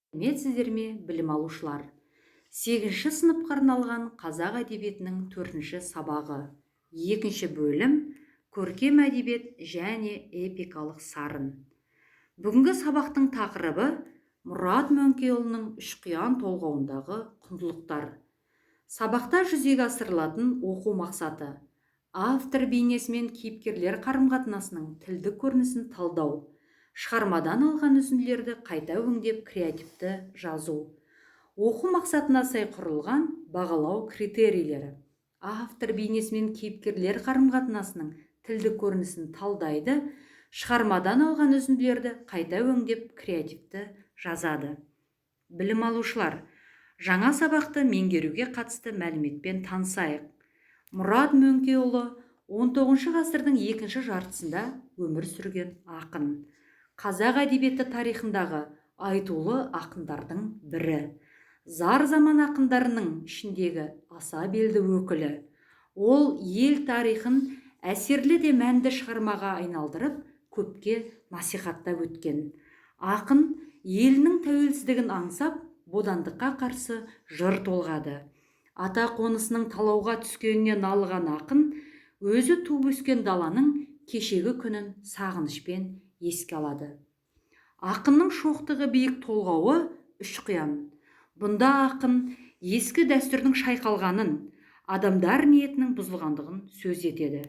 Сәлеметсіздер ме, білім алушылар! Сегізінші сыныпқа арналған қазақ әдебиетінің төртінші сабағы, екінші бөлім, көркем әдебиет және эпикалық сарын. Бүгінгі сабақтың тақырыбы: Мұрат Мөңкеұлының «Үшқиян» толғауындағы құндылықтар. Сабақта жүзеге асырылатын оқу мақсаты: автор бейнесі мен кейіпкерлер қарым-қатынасының тілдік көрінісін талдау, шығармадан алған үзінділерді қайта өңдеп, креативті жазу. Оқу мақсатына сай құрылған бағалау критерийлері: автор бейнесі мен кейіпкерлер қарым-қатынасының тілдік көрінісін талдайды, шығармадан алған үзінділерді қайта өңдеп, креативті жазады. Білім алушылар, жаңа сабақты меңгеруге қатысты мәліметпен танысайық. Мұрат Мөңкеұлы 19 ғасырдың екінші жартысында өмір сүрген ақын, қазақ әдебиеті тарихындағы айтулы ақындардың бірі, зар заман ақындарының ішіндегі аса белді өкілі. Ол ел тарихын әсерлі де мәнді шығармаға айналдырып, көпке насихаттап өткен. Ақын елінің тәуелсіздігін аңсап, бодандыққа қарсы жыр толғады. Ата қонысының талауға түскеніне налыған ақын өзі туып өскен даланың кешегі күнін сағынышпен еске алады. Ақынның шоқтығы биік толғауы – «Үшқиян». Бұнда ақын ескі дәстүрдің шайқалғанын, адамдар ниетінің бұзылғандығын сөз етеді.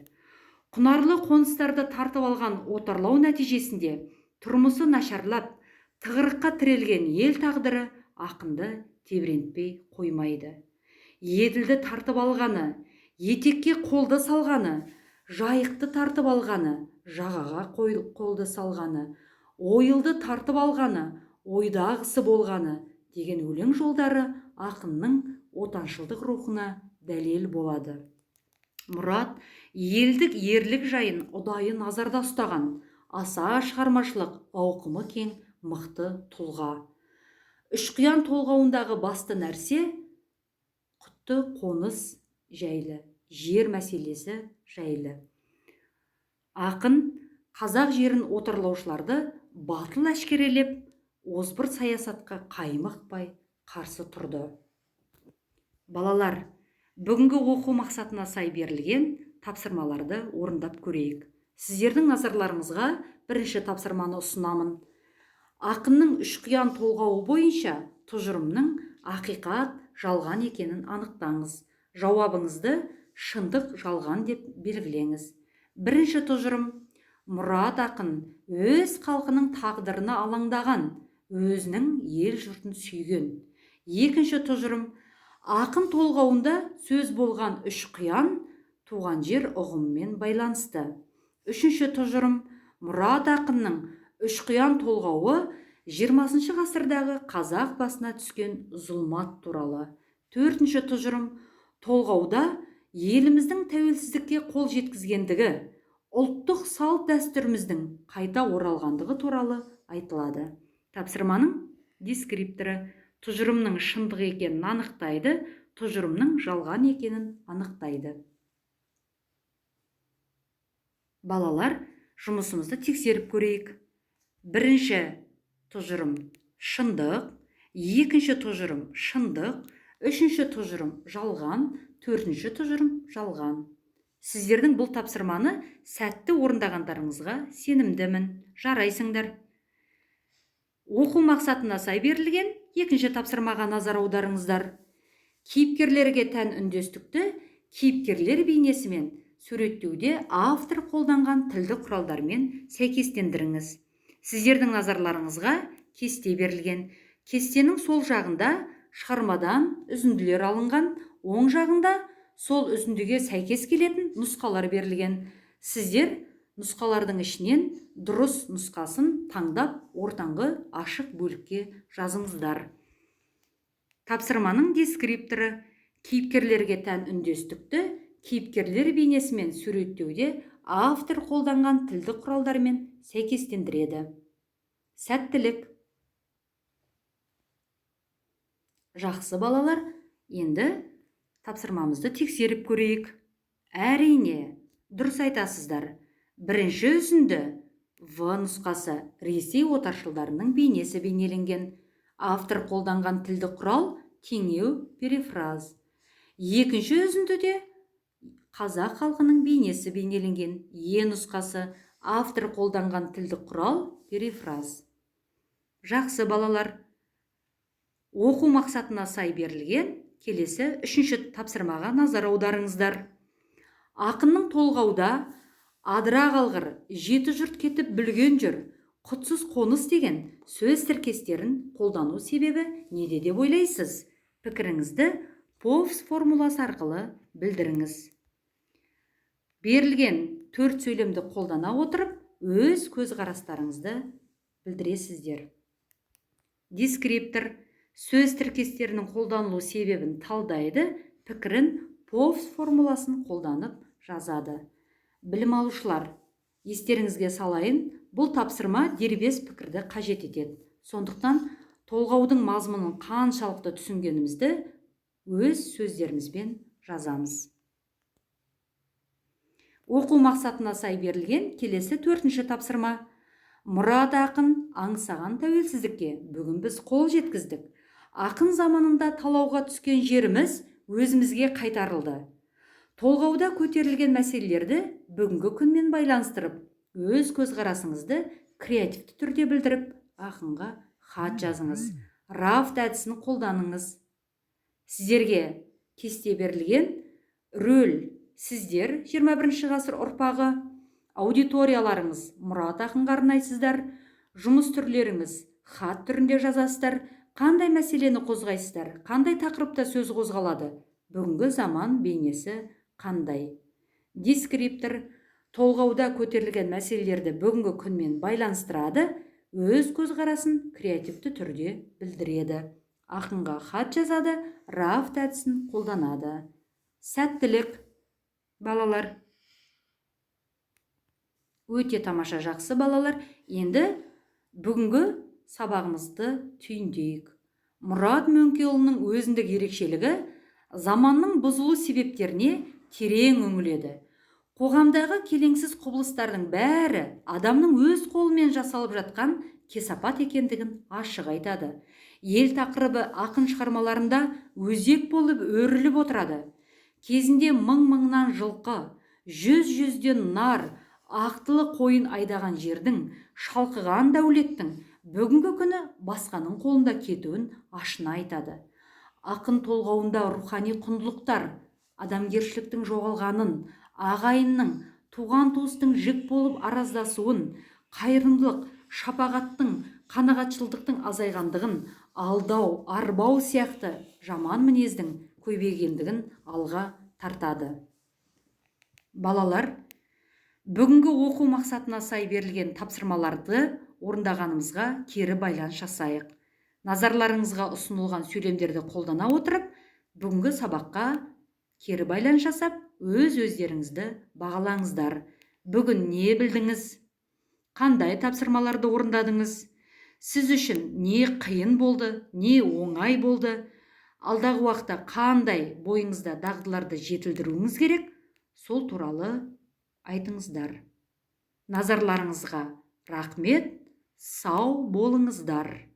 Құнарлы қоныстарды тартып алған отарлау нәтижесінде тұрмысы нашарлап, тығырыққа тірелген ел тағдыры ақынды тебірентпей қоймайды. Еділді тартып алғаны, етекке қолды салғаны, Жайықты тартып алғаны, жағаға қолды салғаны, Ойылды тартып алғаны, ойдағысы болғаны деген өлең жолдары ақынның отаншылдық рухына дәлел болады. Мұрат елдік, ерлік жайын ұдайы назарда ұстаған аса шығармашылық ауқымы кең мықты тұлға. «Үшқиян» толғауындағы басты нәрсе – құтты қоныс жайлы, жер мәселесі жайлы. Ақын қазақ жерін отарлаушыларды батыл әшкерелеп, озбыр саясатқа қаймықпай қарсы тұрды. Балалар, бүгінгі оқу мақсатына сай берілген тапсырмаларды орындап көрейік. Сіздердің назарларыңызға бірінші тапсырманы ұсынамын. Ақынның «Үшқиян» толғауы бойынша тұжырымның ақиқат, жалған екенін анықтаңыз. Жауабыңызды шындық, жалған деп белгілеңіз. Бірінші тұжырым: Мұрат ақын өз халқының тағдырына алаңдаған, өзінің ел жұртын сүйген. Екінші тұжырым: ақын толғауында сөз болған үш қиян туған жер ұғымымен байланысты. Үшінші тұжырым: Мұрат ақынның «Үшқиян» толғауы 20-шы ғасырдағы қазақ басына түскен зұлмат туралы. Төртінші тұжырым: толғауда еліміздің тәуелсіздікке қол жеткізгендігі, ұлттық салт дәстүріміздің қайта оралғандығы туралы айтылады. Тапсырманың дескрипторы: тұжырымның шындық екенін анықтайды, тұжырымның жалған екенін анықтайды. Балалар, жұмысымызды тексеріп көрейік. Бірінші тұжырым – шындық, екінші тұжырым – шындық, үшінші тұжырым – жалған, төртінші тұжырым – жалған. Сіздердің бұл тапсырманы сәтті орындағандарыңызға сенімдімін. Жарайсыңдар! Оқу мақсатына сай берілген екінші тапсырмаға назар аударыңыздар. Кейіпкерлерге тән үндестікті кейіпкерлер бейнесімен суреттеуде автор қолданған тілдік құралдармен сәйкестендіріңіз. Сіздердің назарларыңызға кесте берілген. Кестенің сол жағында шығармадан үзінділер алынған, оң жағында сол үзіндіге сәйкес келетін нұсқалар берілген. Сіздер нұсқалардың ішінен дұрыс нұсқасын таңдап, ортаңғы ашық бөлікке жазыңыздар. Тапсырманың дескрипторы: кейіпкерлерге тән үндестікті кейіпкерлер бейнесімен суреттеуде автор қолданған тілдік құралдармен сәйкестендіреді. Сәттілік! Жақсы, балалар, енді тапсырмамызды тексеріп көрейік. Әрине, дұрыс айтасыздар. Бірінші үзінді, В нұсқасы, Ресей отаршылдарының бейнесі бейнеленген. Автор қолданған тілдік құрал теңеу, перифраз. Екінші үзіндіде қазақ халқының бейнесі бейнеленген. Е нұсқасы. Автор қолданған тілдік құрал перифраз. Жақсы, балалар. Оқу мақсатына сай берілген келесі үшінші тапсырмаға назар аударыңыздар. Ақынның толғауда «адыра қалғыр», «жеті жұрт кетіп бүлген жүр», «құтсыз қоныс» деген сөз тіркестерін қолдану себебі неде деп ойлайсыз? Пікіріңізді ПОВС формуласы арқылы білдіріңіз. Берілген төрт сөйлемді қолдана отырып, өз көзқарастарыңызды білдіресіздер. Дескриптор сөз тіркестерінің қолданылу себебін талдайды, пікірін ПОВС формуласын қолданып жазады. Білім алушылар, естеріңізге салайын, бұл тапсырма дербес пікірді қажет етеді. Сондықтан толғаудың мазмұнын қаншалықты түсінгенімізді өз сөздерімізбен жазамыз. Оқу мақсатына сай берілген келесі төртінші тапсырма. Мұрат ақын аңсаған тәуелсіздікке бүгін біз қол жеткіздік. Ақын заманында талауға түскен жеріміз өзімізге қайтарылды. Толғауда көтерілген мәселелерді бүгінгі күнмен байланыстырып, өз көзқарасыңызды креативті түрде білдіріп, ақынға хат жазыңыз. Рафт әдісін қолданыңыз. Сіздерге кесте берілген. Рөл: сіздер 21 ғасыр ұрпағы, аудиторияларыңыз Мұрат ақынға арнайсыздар, жұмыс түрлеріңіз хат түрінде жазасыздар. Қандай мәселені қозғайсыздар, қандай тақырыпта сөз қозғалады, бүгінгі заман бейнесі қандай? Дескриптор толғауда көтерілген мәселелерді бүгінгі күнмен байланыстырады, өз көзқарасын креативті түрде білдіреді, ақынға хат жазады, рафт әдісін қолданады. Сәттілік, балалар! Өте тамаша, жақсы, балалар. Енді бүгінгі сабағымызды түйіндейік. Мұрат Мөңкеұлының өзіндік ерекшелігі: заманның бұзылу себептеріне терең үңіледі. Қоғамдағы келеңсіз құбылыстардың бәрі адамның өз қолымен жасалып жатқан кесапат екендігін ашық айтады. Ел тақырыбы ақын шығармаларында өзек болып өріліп отырады. Кезінде мың-мыңнан жылқы, жүз-жүзден нар, ақтылы қойын айдаған жердің, шалқыған дәулеттің бүгінгі күні басқаның қолында кетуін ашына айтады. Ақын толғауында рухани құндылықтар, адамгершіліктің жоғалғанын, ағайынның, туған-туыстың жік болып араздасуын, қайырымдылық, шапағаттың, қанағатшылдықтың азайғандығын, алдау, арбау сияқты жаман мінездің көбейгендігін алға тартады. Балалар, бүгінгі оқу мақсатына сай берілген тапсырмаларды орындағанымызға кері байланыс жасайық. Назарларыңызға ұсынылған сөйлемдерді қолдана отырып, бүгінгі сабаққа кері байланыс жасап, өз өздеріңізді бағалаңыздар. Бүгін не білдіңіз? Қандай тапсырмаларды орындадыңыз? Сіз үшін не қиын болды, не оңай болды? Алдағы уақытта қандай бойыңызда дағдыларды жетілдіруіңіз керек, сол туралы айтыңыздар. Назарларыңызға рахмет, сау болыңыздар.